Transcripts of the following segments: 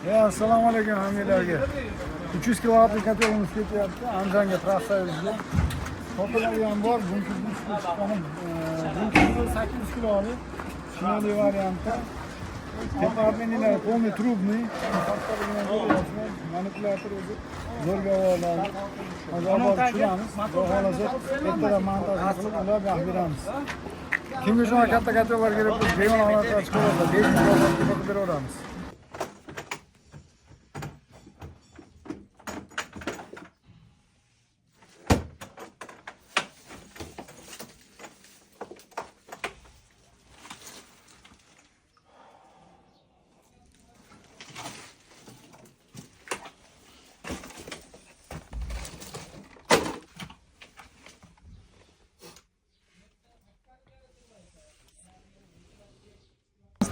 Ya, assalomu alaykum hammanglarga. 300 kilovatli kotelimiz ketyapti Andijonga trassamizga. Topiladigan bor, bunki chiqqani, bunki 800 kiloli. Shimoliy variantda. Tepalarning полный трубный. Manipulyator o'zi zo'rga ovoladi. Hozir olib borib tushiramiz. Xudo xohlasa ertadan montajni qilib ulab yoqib beramiz. Kimga shunaqa katta kotellar kerak bo'lsa, bemalol aloqaga chiqaveradi. 5 ming qilib beraveramiz.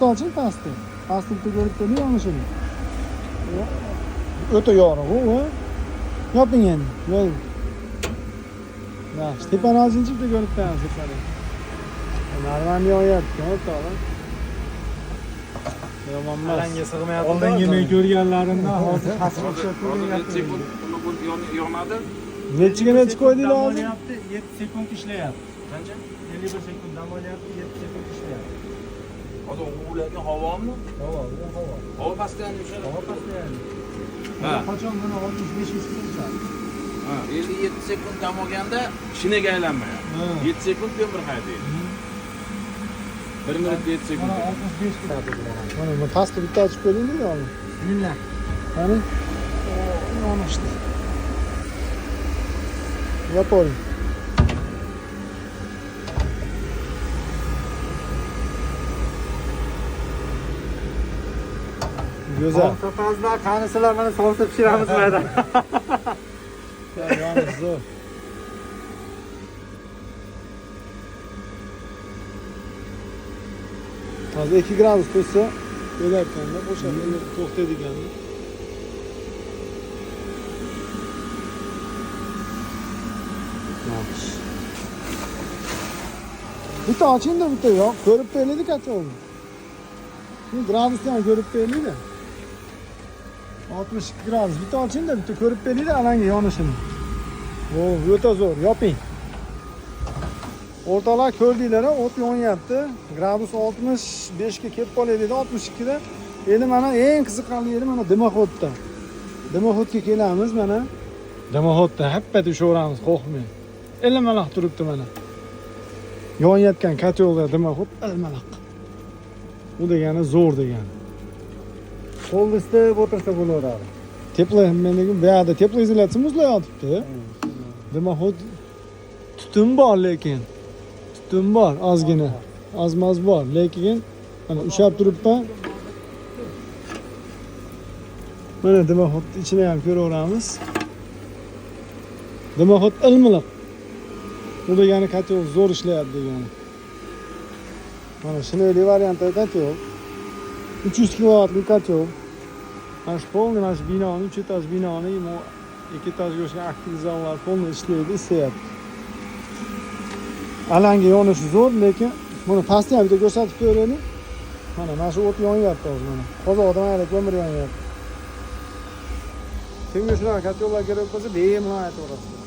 Pastni oching, pastni. Pastni bitta ko'rib turing yonishini. O'ta yorug' u. Yoping endi. Yo'l. Yaxshi, tepani ochinchi bitta ko'rib turamiz tepani. Normal yonyapti, o'rtoqlar. Yomon emas. Alanga sig'mayapti. Oldingi men ko'rganlarimdan hozir pastga o'xshab Hozir sekund yonadi. Nechiga nechi qo'ydinglar hozir? 7 sekund ishlayapti. Qancha? 51 sekund dam olyapti, 7 sekund ishlayapti. Hozir ularga havomi? Havo, bu havo. Havo pastdan tushadi. Havo pastlayapti. Ha. Qachon buni 65 ga chiqadi? Ha, 57 sekund dam olganda shinaga aylanmayapti. 7 sekund ko'mir haydaydi. 1 minutda 7 sekund. Mana 65 ga Mana bu pastni bitta ochib ko'ringlar yo'qmi? Bismillah. Qani? Yonishdi. Yopavering. Go'zal. Somsapazlar, qani sizlar mana somsa pishiramiz bu yerda. Yonish zo'r. Hozir 2 gradus qo'ysa o'larkanda o'shanda to'xtaydigan. Yaxshi. Bitta oching-da, bitta yo'q. Ko'rib beraylik kotelni. Şimdi gradusni ham ko'rib beraylik. 62 gradus. Bitta oching-da, bitta ko'rib beraylik alanga yonishini. O, o'ta zo'r. Yoping. O'rtoqlar ko'rdinglar, o't yonyapti. Gradus 65 ga kelib qolay dedi, 62 da. Endi mana eng qiziqarli yeri mana dimoxodda. Dimoxodga kelamiz mana. Dimoxodda happada ushaveramiz, qo'rqmang. Ilmaloq turibdi mana. Yonayotgan kotelda dimoxod ilmaloq. Bu degani zo'r degani. Qo'lni isitib o'tirsa bo'laveradi. Tepla meniki bu yoqda teploizolyatsiya muzlayotibdi. Dimoxod tutun bor lekin. Tutun bor ozgina. Oz-moz bor, lekin mana ushlab turibman. Mana dimoxodni ichini ham ko'raveramiz. Dimoxod ilmiliq. Bu degani kotel zo'r ishlayapti degani. Mana shineli variantda kotel. 300 kilovatli kotel. Mana shu полный mana shu binoni, 3 etaj binoni, 2 etajga o'xshagan aktiv zallar полный ishlaydi, ishlayapti. Alanga yonishi zo'r, lekin buni pastni ham bitta ko'rsatib ko'raylik. Mana mana shu o't yonyapti hozir mana. Qozog'da mana ko'mir yonyapti. Kimga shunaqa kotellar kerak bo'lsa, bemalol aytaverasizlar.